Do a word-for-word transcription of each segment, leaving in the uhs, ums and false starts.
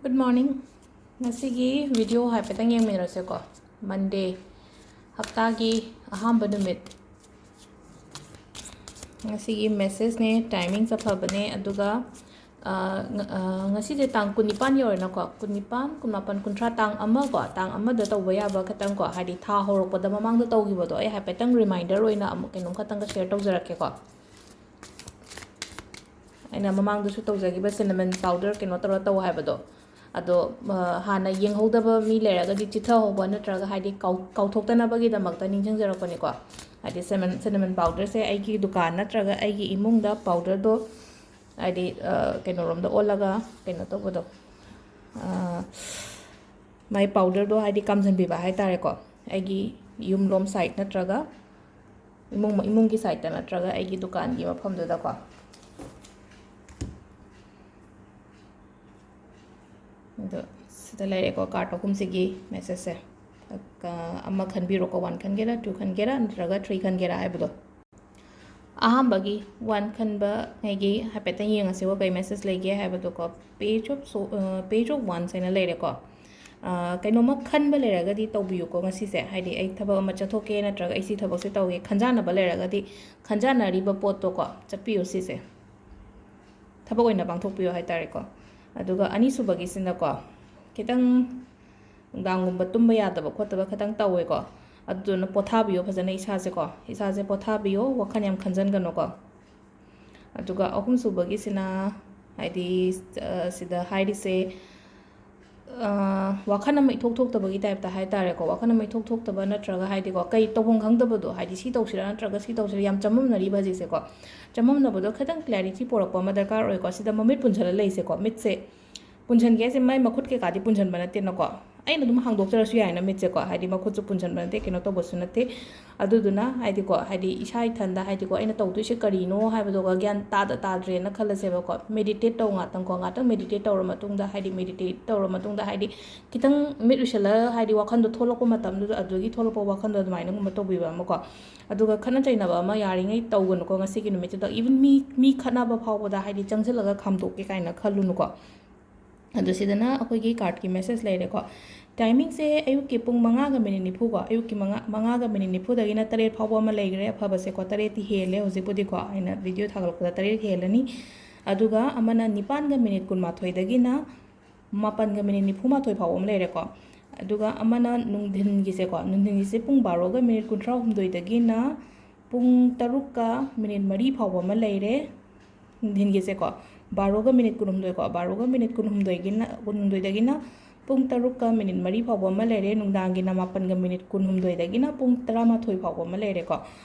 Good morning. ꯉꯁꯤꯒꯤ video ꯍꯥꯏꯐꯦꯠꯇꯪ ꯌꯦꯡꯃꯤꯟꯅꯔꯁꯦꯀꯣ꯫ Monday, ꯍꯞꯇꯥꯒꯤ ꯑꯍꯥꯟꯕ ꯅꯨꯃꯤꯠ꯫ ꯉꯁꯤꯒꯤ messageꯅꯦ, timingꯁꯦ ꯑꯐꯕꯅꯦ, ꯑꯗꯨꯒ, ꯑ, ꯉ-, ꯑ, ꯉꯁꯤꯁꯦ ꯇꯥꯡ ꯀꯨꯟꯅꯤꯄꯥꯟ ꯌꯧꯔꯦꯅꯀꯣ, ꯀꯨꯟꯅꯤꯄꯥꯟ, ꯀꯨꯟꯃꯥꯄꯟ, ꯀꯨꯟꯊ꯭ꯔꯥ, ꯇꯥꯡ ꯑꯃ ꯀꯣ, ꯇꯥꯡ ꯑꯃꯗ ꯇꯧꯕ ꯌꯥꯕ ꯈꯤꯇꯪ ꯀꯣ, ꯍꯥꯏꯗꯤ ꯊꯥ ꯍꯧꯔꯛꯄꯗ ꯃꯃꯥꯡꯗ ꯇꯧꯈꯤꯕꯗꯣ, ꯑꯩ ꯍꯥꯏꯐꯦꯠꯇꯪ reminder ꯑꯣꯏꯅ ꯑꯃꯨꯛ ꯀꯩꯅꯣꯝ ꯈꯛꯇꯪꯒ share ꯇꯧꯖꯔꯛꯀꯦꯀꯣ꯫ ꯑꯩꯅ ꯃꯃꯥꯡꯗꯁꯨ ꯇꯧꯖꯈꯤꯕ cinnamon powder ꯀꯩꯅꯣ ꯇꯧꯔ ꯇꯧ ꯍꯥꯏꯕꯗꯣ, ꯑꯗꯣ, ꯑ, ꯍꯥꯟꯅ ꯌꯦꯡꯍꯧꯗꯕ ꯃꯤ ꯂꯩꯔꯒꯗꯤ ꯆꯤꯊꯍꯧꯕ ꯅꯠꯇ꯭ꯔꯒ ꯍꯥꯏꯗꯤ ꯀꯥꯎ-, ꯀꯥꯎꯊꯣꯛꯇꯅꯕꯒꯤꯗꯃꯛꯇ ꯅꯤꯡꯁꯤꯡꯖꯔꯛꯄꯅꯤꯀꯣ꯫ ꯍꯥꯏꯗꯤ cinnamon, cinnamon powderꯁꯦ ꯑꯩꯒꯤ ꯗꯨꯀꯥꯟ ꯅꯠꯇ꯭ꯔꯒ ꯑꯩꯒꯤ ꯏꯃꯨꯡꯗ powderꯗꯣ ꯍꯥꯏꯗꯤ, ꯑ, ꯀꯩꯅꯣꯔꯣꯝꯗ ꯑꯣꯜꯂꯒ ꯀꯩꯅꯣ ꯇꯧꯕꯗꯣ, ꯑ, ꯃꯥꯏ powderꯗꯣ ꯍꯥꯏꯗꯤ ꯀꯥꯝꯖꯟꯕꯤꯕ ꯍꯥꯏꯇꯥꯔꯦꯀꯣ꯫ ꯑꯩꯒꯤ ꯌꯨꯝꯂꯣꯝ side ꯅꯠꯇ꯭ꯔꯒ ꯏꯃꯨꯡ, ꯏꯃꯨꯡꯒꯤ sideꯇ ꯅꯠꯇ꯭ꯔꯒ ꯑꯩꯒꯤ ꯗꯨꯀꯥꯟꯒꯤ ꯃꯐꯝꯗꯨꯗꯀꯣ꯫ ꯑꯗꯣ ꯁꯤꯗ ꯂꯩꯔꯦꯀꯣ, card ꯑꯍꯨꯝꯁꯤꯒꯤ messageꯁꯦ꯫ ꯑꯃ ꯈꯟꯕꯤꯔꯣꯀꯣ, one ꯈꯟꯒꯦꯔꯥ, two ꯈꯟꯒꯦꯔꯥ, ꯅꯠꯇ꯭ꯔꯒ three ꯈꯟꯒꯦꯔꯥ ꯍꯥꯏꯕꯗꯣ꯫ ꯑꯍꯥꯟꯕꯒꯤ one ꯈꯟꯕ ꯉꯩꯒꯤ ꯍꯥꯏꯐꯦꯠꯇꯪ ꯌꯦꯡꯉꯁꯤꯀꯣ, ꯀꯩ message ꯂꯩꯒꯦ ꯍꯥꯏꯕꯗꯣꯀꯣ꯫ Page of so-, ꯑ, page of wands ꯍꯥꯏꯅ ꯂꯩꯔꯦꯀꯣ꯫ ꯑ, ꯀꯩꯅꯣꯝꯃ ꯈꯟꯕ ꯂꯩꯔꯒꯗꯤ ꯇꯧꯕꯤꯌꯨꯀꯣ ꯉꯁꯤꯁꯦ꯫ ꯍꯥꯏꯗꯤ ꯑꯩ ꯊꯕꯛ ꯑꯃ ꯆꯠꯊꯣꯛꯀꯦ ꯅꯠꯇ꯭ꯔꯒ ꯑꯩ ꯁꯤ ꯊꯕꯛꯁꯦ ꯇꯧꯒꯦ ꯈꯟꯖꯥꯟꯅꯕ ꯂꯩꯔꯒꯗꯤ, ꯈꯟꯖꯥꯟꯅꯔꯤꯕ ꯄꯣꯠꯇꯣꯀꯣ, ꯆꯠꯄꯤꯌꯨ ꯁꯤꯁꯦ꯫ ꯊꯕꯛ ꯑꯣꯏꯅ ꯄꯥꯡꯊꯣꯛꯄꯤꯌꯨ ꯍꯥꯏꯇꯥꯔꯦꯀꯣ꯫ ꯑꯗꯨꯒ ꯑꯅꯤꯁꯨꯕꯒꯤꯁꯤꯅꯀꯣ, ꯈꯤꯇꯪ ꯅꯨꯡꯗꯥꯡꯒꯨꯝꯕ ꯇꯨꯝꯕ ꯌꯥꯗꯕ ꯈꯣꯠꯇꯕ ꯈꯤꯇꯪ ꯇꯧꯋꯦꯀꯣ꯫ ꯑꯗꯨꯗꯨꯅ ꯄꯣꯊꯥꯕꯤꯌꯣ ꯐꯖꯅ ꯏꯁꯥꯁꯦꯀꯣ꯫ ꯏꯁꯥꯁꯦ ꯄꯣꯊꯥꯕꯤꯌꯣ, ꯋꯥꯈꯜ ꯌꯥꯝ ꯈꯟꯖꯟꯒꯅꯨꯀꯣ꯫ ꯑꯗꯨꯒ ꯑꯍꯨꯝꯁꯨꯕꯒꯤꯁꯤꯅ, ꯍꯥꯏꯗꯤ, ꯑ, ꯁꯤꯗ ꯍꯥꯏꯔꯤꯁꯦ, ꯑ, ꯋꯥꯈꯜ ꯑꯃ ꯏꯊꯣꯛ ꯊꯣꯛꯇꯕꯒꯤ typeꯇ ꯍꯥꯏꯇꯥꯔꯦꯀꯣ꯫ ꯋꯥꯈꯜ ꯑꯃ ꯏꯊꯣꯛ ꯊꯣꯛꯇꯕ ꯅꯠꯇ꯭ꯔꯒ, ꯍꯥꯏꯗꯤꯀꯣ, ꯀꯩ ꯇꯧꯐꯝ ꯈꯪꯗꯕꯗꯣ, ꯍꯥꯏꯗꯤ ꯁꯤ ꯇꯧꯁꯤꯔꯥ ꯅꯠꯇ꯭ꯔꯒ ꯁꯤ ꯇꯧꯁꯤꯔꯥ, ꯌꯥꯝ ꯆꯃꯝꯅꯔꯤꯕ ꯍꯧꯖꯤꯛꯁꯦꯀꯣ꯫ ꯆꯃꯝꯅꯕꯗꯣ ꯈꯤꯇꯪ clarity ꯄꯨꯔꯛꯄ ꯑꯃ ꯗꯔꯀꯥꯔ ꯑꯣꯏꯀꯣ꯫ ꯁꯤꯗ ꯃꯃꯤꯠ ꯄꯨꯟꯁꯤꯜꯂ ꯂꯩꯁꯦꯀꯣ꯫ ꯃꯤꯠꯁꯦ ꯄꯨꯟꯁꯤꯟꯒꯦ ꯍꯥꯏꯁꯦ ꯃꯥꯏ ꯃꯈꯨꯠ ꯀꯩꯀꯥꯗꯤ ꯄꯨꯟꯁꯤꯟꯕ ꯅꯠꯇꯦꯅꯀꯣ꯫ ꯑꯩꯅ ꯑꯗꯨꯝ ꯍꯥꯡꯗꯣꯛꯆꯔꯁꯨ ꯌꯥꯏꯅ ꯃꯤꯠꯁꯦꯀꯣ, ꯍꯥꯏꯗꯤ ꯃꯈꯨꯠꯁꯨ ꯄꯨꯟꯁꯤꯟꯕ ꯅꯠꯇꯦ, ꯀꯩꯅꯣ ꯇꯧꯕꯁꯨ ꯅꯠꯇꯦ꯫ ꯑꯗꯨꯗꯨꯅ ꯍꯥꯏꯗꯤꯀꯣ, ꯍꯥꯏꯗꯤ ꯏꯁꯥ ꯏꯊꯟꯗ ꯍꯥꯏꯗꯤꯀꯣ, ꯑꯩꯅ ꯇꯧꯗꯣꯏꯁꯦ ꯀꯔꯤꯅꯣ ꯍꯥꯏꯕꯗꯣꯒ ꯒ꯭ꯌꯥꯟ ꯇꯥꯗ ꯇꯥꯗ꯭ꯔꯦꯅ ꯈꯜꯂꯁꯦꯕꯀꯣ꯫ Meditate ꯇꯧ ꯉꯥꯛꯇꯪꯀꯣ, ꯉꯥꯛꯇꯪ meditate ꯇꯧꯔ ꯃꯇꯨꯡꯗ, ꯍꯥꯏꯗꯤ meditate ꯇꯧꯔ ꯃꯇꯨꯡꯗ, ꯍꯥꯏꯗꯤ ꯈꯤꯇꯪ ꯃꯤꯠ ꯎꯏꯁꯤꯜꯂꯒ, ꯍꯥꯏꯗꯤ ꯋꯥꯈꯜꯗꯣ ꯊꯣꯛꯂꯛꯄ ꯃꯇꯝꯗꯨꯗ, ꯑꯗꯨꯒꯤ ꯊꯣꯛꯂꯛꯄ ꯋꯥꯈꯜꯗꯣ ꯑꯗꯨꯃꯥꯏꯅꯒꯨꯝꯕ ꯇꯧꯕꯤꯕ ꯑꯃꯀꯣ꯫ ꯑꯗꯨꯒ ꯈꯠꯅ ꯆꯩꯅꯕ ꯑꯃ ꯌꯥꯔꯤꯉꯩ ꯇꯧꯒꯅꯨꯀꯣ ꯉꯁꯤꯒꯤ ꯅꯨꯃꯤꯠꯁꯤꯗ꯫ Even ꯃꯤ, ꯃꯤ ꯈꯠꯅꯕ ꯐꯥꯎꯕꯗ ꯍꯥꯏꯗꯤ ꯆꯪꯁꯤꯜꯂꯒ ꯈꯥꯝꯗꯣꯛꯀꯦ ꯀꯥꯏꯅ ꯈꯜꯂꯨꯅꯨꯀꯣ꯫ ꯑꯗꯨ ꯁꯤꯗꯅ ꯑꯩꯈꯣꯏꯒꯤ cardꯀꯤ message ꯂꯩꯔꯦꯀꯣ꯫ Timingꯁꯦ ꯑꯌꯨꯛꯀꯤ ꯄꯨꯡ ꯃꯉꯥꯒ ꯃꯤꯅꯤꯠ ꯅꯤꯐꯨꯀꯣ, ꯑꯌꯨꯛꯀꯤ ꯃꯉꯥ, ꯃꯉꯥꯒ ꯃꯤꯅꯤꯠ ꯅꯤꯐꯨꯗꯒꯤꯅ ꯇꯔꯦꯠ ꯐꯥꯎꯕ ꯑꯃ ꯂꯩꯈ꯭ꯔꯦ꯫ ꯑꯐꯕꯁꯦꯀꯣ, ꯇꯔꯦꯠꯇꯤ ꯍꯦꯜꯂꯦ ꯍꯧꯖꯤꯛꯄꯨꯗꯤꯀꯣ, ꯑꯩꯅ video ꯊꯥꯒꯠꯂꯛꯄꯗ ꯇꯔꯦꯠ ꯍꯦꯜꯂꯅꯤ꯫ ꯑꯗꯨꯒ ꯑꯃꯅ ꯅꯤꯄꯥꯟꯒ ꯃꯤꯅꯤꯠ ꯀꯨꯟꯃꯥꯊꯣꯏꯗꯒꯤꯅ ꯃꯥꯄꯟꯒ ꯃꯤꯅꯤꯠ ꯅꯤꯐꯨꯃꯥꯊꯣꯏ ꯐꯥꯎꯕ ꯑꯃ ꯂꯩꯔꯦꯀꯣ꯫ ꯑꯗꯨꯒ ꯑꯃꯅ ꯅꯨꯡꯊꯤꯟꯒꯤꯁꯦꯀꯣ, ꯅꯨꯡꯊꯤꯟꯒꯤꯁꯦ ꯄꯨꯡ ꯕꯥꯔꯣꯒ ꯃꯤꯅꯤꯠ ꯀꯨꯟꯊ꯭ꯔꯥꯍꯨꯝꯗꯣꯏꯗꯒꯤꯅ ꯄꯨꯡ ꯇꯔꯨꯛꯀ ꯃꯤꯅꯤꯠ ꯃꯔꯤ ꯐꯥꯎꯕ ꯑꯃ ꯂꯩꯔꯦ꯫ ꯅꯨꯡꯊꯤꯟꯒꯤꯁꯦꯀꯣ, ꯕꯥꯔꯣꯒ ꯃꯤꯅꯤꯠ ꯀꯨꯟꯍꯨꯝꯗꯣꯏꯀꯣ, ꯕꯥꯔꯣꯒ ꯃꯤꯅꯤꯠ ꯀꯨꯟꯍꯨꯝꯗꯣꯏꯒꯤꯅ, ꯀꯨꯟꯍꯨꯝꯗꯣꯏꯗꯒꯤꯅ ꯄꯨꯡ ꯇꯔꯨꯛꯀ ꯃꯤꯅꯤꯠ ꯃꯔꯤ ꯐꯥꯎꯕ ꯑꯃ ꯂꯩꯔꯦ꯫ ꯅꯨꯡꯗꯥꯡꯒꯤꯅ ꯃꯥꯄꯟꯒ ꯃꯤꯅꯤꯠ ꯀꯨꯟꯍꯨꯝꯗꯣꯏꯗꯒꯤꯅ ꯄꯨꯡ ꯇꯔꯥꯃꯥꯊꯣꯏ ꯐꯥꯎꯕ ꯑꯃ ꯂꯩꯔꯦꯀꯣ꯫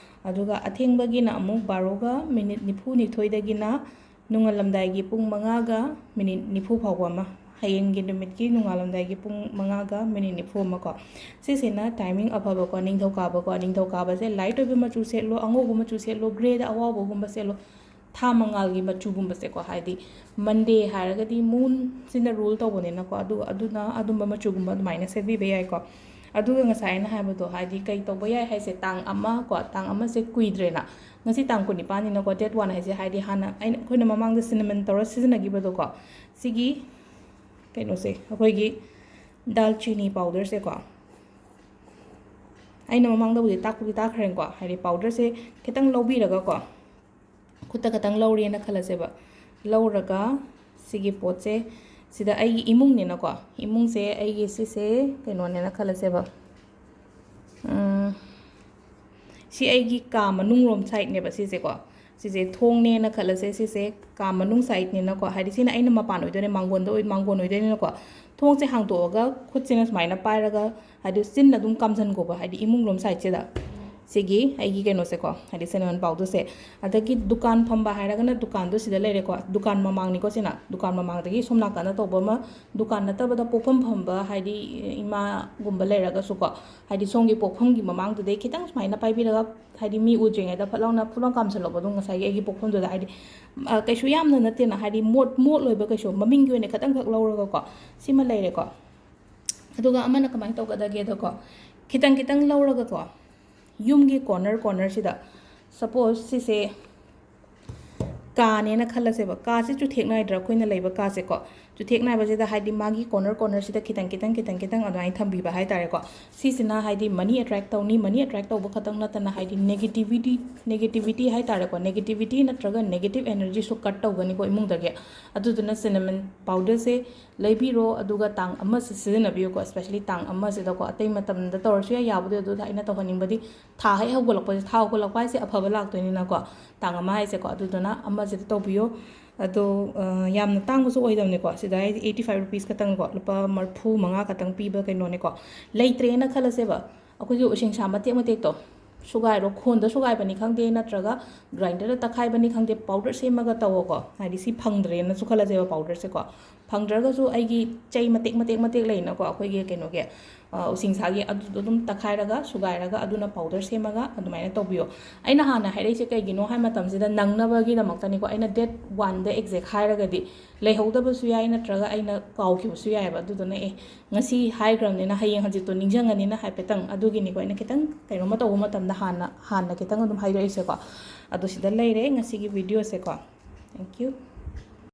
ꯑꯗꯨꯒ ꯑꯊꯦꯡꯕꯒꯤꯅ ꯑꯃꯨꯛ ꯕꯥꯔꯣꯒ ꯃꯤꯅꯤꯠ ꯅꯤꯐꯨꯅꯤꯊꯣꯏꯗꯒꯤꯅ ꯅꯣꯡꯉꯥꯜꯂꯝꯗꯥꯏꯒꯤ ꯄꯨꯡ ꯃꯉꯥꯒ ꯃꯤꯅꯤꯠ ꯅꯤꯐꯨ ꯐꯥꯎꯕ ꯑꯃ, ꯍꯌꯦꯡꯒꯤ ꯅꯨꯃꯤꯠꯀꯤ ꯅꯣꯡꯉꯥꯜꯂꯝꯗꯥꯏꯒꯤ ꯄꯨꯡ ꯃꯉꯥꯒ ꯃꯤꯅꯤꯠ ꯅꯤꯐꯨ ꯑꯃ ꯀꯣ꯫ ꯁꯤꯁꯤꯅ timing ꯑꯐꯕꯀꯣ, ꯅꯤꯡꯊꯧꯀꯥꯕꯀꯣ꯫ ꯅꯤꯡꯊꯧꯀꯥꯕꯁꯦ light ꯑꯣꯏꯕ ꯃꯆꯨ ꯁꯦꯠꯂꯣ, ꯑꯉꯧꯕ ꯃꯆꯨ ꯁꯦꯠꯂꯣ, greyꯗ ꯑꯋꯥꯎꯕꯒꯨꯝꯕ ꯁꯦꯠꯂꯣ꯫ ꯊꯥ ꯃꯉꯥꯜꯒꯤ ꯃꯆꯨꯒꯨꯝꯕꯁꯦꯀꯣ, ꯍꯥꯏꯗꯤ Monday ꯍꯥꯏꯔꯒꯗꯤ moonꯁꯤꯅ rule ꯇꯧꯕꯅꯤꯅꯀꯣ, ꯑꯗꯨ, ꯑꯗꯨꯅ ꯑꯗꯨꯝꯕ ꯃꯆꯨꯒꯨꯝꯕ ꯑꯗꯨꯃꯥꯏꯅ ꯁꯦꯠꯄꯤꯕ ꯌꯥꯏꯀꯣ꯫ ꯑꯗꯨꯒ ꯉꯁꯥꯏ ꯑꯩꯅ ꯍꯥꯏꯕꯗꯣ, ꯍꯥꯏꯗꯤ ꯀꯩ ꯇꯧꯕ ꯌꯥꯏ ꯍꯥꯏꯁꯦ, ꯇꯥꯡ ꯑꯃ ꯀꯣ, ꯇꯥꯡ ꯑꯃꯁꯦ ꯀꯨꯏꯗ꯭ꯔꯦꯅ꯫ ꯉꯁꯤ ꯇꯥꯡ ꯀꯨꯟꯅꯤꯄꯥꯟꯅꯤꯅꯀꯣ, date one ꯍꯥꯏꯁꯦ, ꯍꯥꯏꯗꯤ ꯍꯥꯟꯅ ꯑꯩꯅ, ꯑꯩꯈꯣꯏꯅ ꯃꯃꯥꯡꯗ cinnamon ꯇꯧꯔ ꯁꯤꯖꯤꯟꯅꯈꯤꯕꯗꯣꯀꯣ, ꯁꯤꯒꯤ ꯀꯩꯅꯣꯁꯦ, ꯑꯩꯈꯣꯏꯒꯤ ꯗꯥꯜꯆꯤꯅꯤ powderꯁꯦꯀꯣ, ꯑꯩꯅ ꯃꯃꯥꯡꯗꯕꯨꯗꯤ ꯇꯥꯛꯄꯨꯗꯤ ꯇꯥꯛꯈ꯭ꯔꯦꯀꯣ, ꯍꯥꯏꯗꯤ powderꯁꯦ ꯈꯤꯇꯪ ꯂꯧꯕꯤꯔꯒꯀꯣ, ꯈꯨꯠꯇ ꯈꯤꯇꯪ ꯂꯧꯔꯦꯅ ꯈꯜꯂꯁꯦꯕ, ꯂꯧꯔꯒ ꯁꯤꯒꯤ ꯄꯣꯠꯁꯦ, ꯁꯤꯗ ꯑꯩꯒꯤ ꯏꯃꯨꯡꯅꯦꯅꯀꯣ, ꯏꯃꯨꯡꯁꯦ ꯑꯩꯒꯤ ꯁꯤꯁꯦ ꯀꯩꯅꯣꯅꯦꯅ ꯈꯜꯂꯁꯦꯕ, ꯎꯝ, ꯁꯤ ꯑꯩꯒꯤ ꯀꯥ ꯃꯅꯨꯡꯂꯣꯝ sideꯅꯦꯕ ꯁꯤꯁꯦꯀꯣ꯫ ꯁꯤꯁꯦ ꯊꯣꯡꯅꯦꯅ ꯈꯜꯂꯁꯦ, ꯁꯤꯁꯦ ꯀꯥ ꯃꯅꯨꯡ sideꯅꯦꯅꯀꯣ, ꯍꯥꯏꯗꯤ ꯁꯤꯅ ꯑꯩꯅ ꯃꯄꯥꯟ ꯑꯣꯏꯗꯣꯏꯅꯦ, ꯃꯥꯡꯒꯣꯟꯗ ꯑꯣꯏ-, ꯃꯥꯡꯒꯣꯟ ꯑꯣꯏꯗꯣꯏꯅꯤꯅꯀꯣ꯫ ꯊꯣꯡꯁꯦ ꯍꯥꯡꯗꯣꯛꯑꯒ ꯈꯨꯠꯁꯤꯅ ꯁꯨꯃꯥꯏꯅ ꯄꯥꯏꯔꯒ, ꯍꯥꯏꯗꯤ ꯆꯤꯟꯅ ꯑꯗꯨꯝ ꯀꯥꯝꯁꯟꯈꯣꯕ, ꯍꯥꯏꯗꯤ ꯏꯃꯨꯡꯂꯣꯝ sideꯁꯤꯗ꯫ ꯁꯤꯒꯤ ꯑꯩꯒꯤ ꯀꯩꯅꯣꯁꯦꯀꯣ, ꯍꯥꯏꯗꯤ cinnamon powderꯁꯦ꯫ ꯑꯗꯒꯤ ꯗꯨꯀꯥꯟ ꯐꯝꯕ ꯍꯥꯏꯔꯒꯅ ꯗꯨꯀꯥꯟꯗꯣ ꯁꯤꯗ ꯂꯩꯔꯦꯀꯣ, ꯗꯨꯀꯥꯟ ꯃꯃꯥꯡꯅꯤꯀꯣ ꯁꯤꯅ, ꯗꯨꯀꯥꯟ ꯃꯃꯥꯡꯗꯒꯤ ꯁꯣꯝ ꯅꯥꯀꯟꯗ ꯇꯧꯕ ꯑꯃ, ꯗꯨꯀꯥꯟ ꯅꯠꯇꯕꯗ ꯄꯣꯠꯐꯝ ꯐꯝꯕ, ꯍꯥꯏꯗꯤ ꯏꯃꯥꯒꯨꯝꯕ ꯂꯩꯔꯒꯁꯨꯀꯣ, ꯍꯥꯏꯗꯤ ꯁꯣꯝꯒꯤ ꯄꯣꯠꯐꯝꯒꯤ ꯃꯃꯥꯡꯗꯨꯗꯩ ꯈꯤꯇꯪ ꯁꯨꯃꯥꯏꯅ ꯄꯥꯏꯕꯤꯔꯒ, ꯍꯥꯏꯗꯤ ꯃꯤ ꯎꯗ꯭ꯔꯤꯉꯩꯗ ꯐꯠ ꯂꯥꯎꯅ ꯐꯠ ꯂꯥꯎꯅ ꯀꯥꯝꯁꯜꯂꯣꯕ꯫ ꯑꯗꯨꯝ ꯉꯁꯥꯏꯒꯤ ꯑꯩꯒꯤ ꯄꯣꯠꯐꯝꯗꯨꯗ, ꯍꯥꯏꯗꯤ, ꯑ, ꯀꯩꯁꯨ ꯌꯥꯝꯅ ꯅꯠꯇꯦꯅ, ꯍꯥꯏꯗꯤ ꯃꯣꯠ-, ꯃꯣꯠꯂꯣꯏꯕ ꯀꯩꯁꯨ, ꯃꯃꯤꯡꯒꯤ ꯑꯣꯏꯅ ꯈꯤꯇꯪꯈꯛ ꯂꯧꯔꯒꯀꯣ, ꯁꯤꯃ ꯂꯩꯔꯦꯀꯣ꯫ ꯑꯗꯨꯒ ꯑꯃꯅ ꯀꯃꯥꯏꯅ ꯇꯧꯒꯗꯒꯦꯗꯀꯣ, ꯈꯤꯇꯪ ꯈꯤꯇꯪ ꯂꯧꯔꯒꯀꯣ, ꯌꯨꯝꯒꯤ corner cornerꯁꯤꯗ, suppose ꯁꯤꯁꯦ ꯀꯥꯅꯦꯅ ꯈꯜꯂꯁꯦꯕ, ꯀꯥꯁꯦ ꯆꯨꯊꯦꯛ ꯅꯥꯏꯗ꯭ꯔꯥ ꯑꯩꯈꯣꯏꯅ ꯂꯩꯕ ꯀꯥꯁꯦꯀꯣ? ꯆꯨꯊꯦꯛ ꯅꯥꯏꯕꯁꯤꯗ ꯍꯥꯏꯗꯤ ꯃꯥꯒꯤ corner cornerꯁꯤꯗ ꯈꯤꯇꯪ ꯈꯤꯇꯪ ꯈꯤꯇꯪ ꯈꯤꯇꯪ ꯑꯗꯨꯃꯥꯏꯅ ꯊꯝꯕꯤꯕ ꯍꯥꯏꯇꯥꯔꯦꯀꯣ꯫ ꯁꯤꯁꯤꯅ ꯍꯥꯏꯗꯤ money attract ꯇꯧꯅꯤ꯫ Money attract ꯇꯧꯕ ꯈꯛꯇꯪ ꯅꯠꯇꯅ ꯍꯥꯏꯗꯤ negativity, negativity ꯍꯥꯏꯇꯥꯔꯦꯀꯣ, negativity ꯅꯠꯇ꯭ꯔꯒ negative energyꯁꯨ cut ꯇꯧꯒꯅꯤꯀꯣ ꯏꯃꯨꯡꯗꯒꯤ꯫ ꯑꯗꯨꯗꯨꯅ cinnamon powderꯁꯦ ꯂꯩꯕꯤꯔꯣ, ꯑꯗꯨꯒ ꯇꯥꯡ ꯑꯃꯁꯦ ꯁꯤꯖꯤꯟꯅꯕꯤꯌꯨꯀꯣ, especially ꯇꯥꯡ ꯑꯃꯁꯤꯗꯀꯣ꯫ ꯑꯇꯩ ꯃꯇꯝꯗ ꯇꯧꯔꯁꯨ ꯌꯥꯏ, ꯌꯥꯕꯨꯗꯤ꯫ ꯑꯗꯨꯗ ꯑꯩꯅ ꯇꯧꯍꯟꯅꯤꯡꯕꯗꯤ ꯊꯥ ꯍꯦꯛ ꯍꯧꯒꯠꯂꯛꯄꯁꯦ, ꯊꯥ ꯍꯧꯒꯠꯂꯛꯄ ꯍꯥꯏꯁꯦ ꯑꯐꯕ ꯂꯥꯛꯇꯣꯏꯅꯤꯅꯀꯣ, ꯇꯥꯡ ꯑꯃ ꯍꯥꯏꯁꯦꯀꯣ꯫ ꯑꯗꯨꯗꯨꯅ ꯑꯃꯁꯤꯗ ꯇꯧꯕꯤꯌꯣ꯫ ꯑꯗꯣ, ꯑ, ꯌꯥꯝꯅ ꯇꯥꯡꯕꯁꯨ ꯑꯣꯏꯗꯕꯅꯤꯀꯣ꯫ ꯁꯤꯗ ꯍꯥꯏꯗꯤ eighty five rupees ꯈꯛꯇꯪꯀꯣ, ꯂꯨꯄꯥ ꯃꯔꯤꯐꯨ ꯃꯉꯥ ꯈꯛꯇꯪ ꯄꯤꯕ ꯀꯩꯅꯣꯅꯤꯀꯣ꯫ ꯂꯩꯇ꯭ꯔꯦꯅ ꯈꯜꯂꯁꯦꯕ, ꯑꯩꯈꯣꯏꯒꯤ ꯎꯁꯤꯡꯁꯥ ꯃꯇꯦꯛ ꯃꯇꯦꯛꯇꯣ ꯁꯨꯒꯥꯏꯔꯣ, ꯈꯣꯟꯗ ꯁꯨꯒꯥꯏꯕꯅꯤ ꯈꯪꯗꯦ, ꯅꯠꯇ꯭ꯔꯒ grinderꯗ ꯇꯛꯈꯥꯏꯕꯅꯤ ꯈꯪꯗꯦ, powder ꯁꯦꯝꯃꯒ ꯇꯧꯋꯣꯀꯣ꯫ ꯍꯥꯏꯗꯤ ꯁꯤ ꯐꯪꯗ꯭ꯔꯦꯅꯁꯨ ꯈꯜꯂꯁꯦꯕ, powderꯁꯦꯀꯣ꯫ ꯐꯪꯗ꯭ꯔꯒꯁꯨ ꯑꯩꯒꯤ ꯆꯩ ꯃꯇꯦꯛ ꯃꯇꯦꯛ ꯃꯇꯦꯛ ꯂꯩꯅꯀꯣ, ꯑꯩꯈꯣꯏꯒꯤ ꯀꯩꯅꯣꯒꯤ, ꯑ, ꯎꯁꯤꯡꯁꯥꯒꯤ, ꯑꯗꯨꯗꯣ ꯑꯗꯨꯝ ꯇꯛꯈꯥꯏꯔꯒ, ꯁꯨꯒꯥꯏꯔꯒ, ꯑꯗꯨꯅ powder ꯁꯦꯝꯃꯒ ꯑꯗꯨꯃꯥꯏꯅ ꯇꯧꯕꯤꯌꯣ꯫ ꯑꯩꯅ ꯍꯥꯟꯅ ꯍꯥꯏꯔꯛꯏꯁꯦ ꯀꯩꯒꯤꯅꯣ ꯍꯥꯏ ꯃꯇꯝꯁꯤꯗ, ꯅꯪꯅꯕꯒꯤꯗꯃꯛꯇꯅꯤꯀꯣ꯫ ꯑꯩꯅ date oneꯗ exact ꯍꯥꯏꯔꯒꯗꯤ ꯂꯩꯍꯧꯗꯕꯁꯨ ꯌꯥꯏ, ꯅꯠꯇ꯭ꯔꯒ ꯑꯩꯅ ꯀꯥꯎꯈꯤꯕꯁꯨ ꯌꯥꯏꯑꯕ꯫ ꯑꯗꯨꯗꯨꯅ ꯑꯦ, ꯉꯁꯤ ꯍꯥꯏꯈ꯭ꯔꯕꯅꯤꯅ ꯍꯌꯦꯡ ꯍꯪꯆꯤꯠꯇꯣ ꯅꯤꯡꯁꯤꯡꯉꯅꯤꯅ ꯍꯥꯏꯐꯦꯠꯇꯪ, ꯑꯗꯨꯒꯤꯅꯤꯀꯣ ꯑꯩꯅ ꯈꯤꯇꯪ ꯀꯩꯅꯣꯝꯃ ꯇꯧꯕ ꯃꯇꯝꯗ ꯍꯥꯟꯅ, ꯍꯥꯟꯅ ꯈꯤꯇꯪ ꯑꯗꯨꯝ ꯍꯥꯏꯔꯛꯏꯁꯦꯀꯣ꯫ ꯑꯗꯣ ꯁꯤꯗ ꯂꯩꯔꯦ ꯉꯁꯤꯒꯤ videoꯁꯦꯀꯣ꯫ Thank you꯫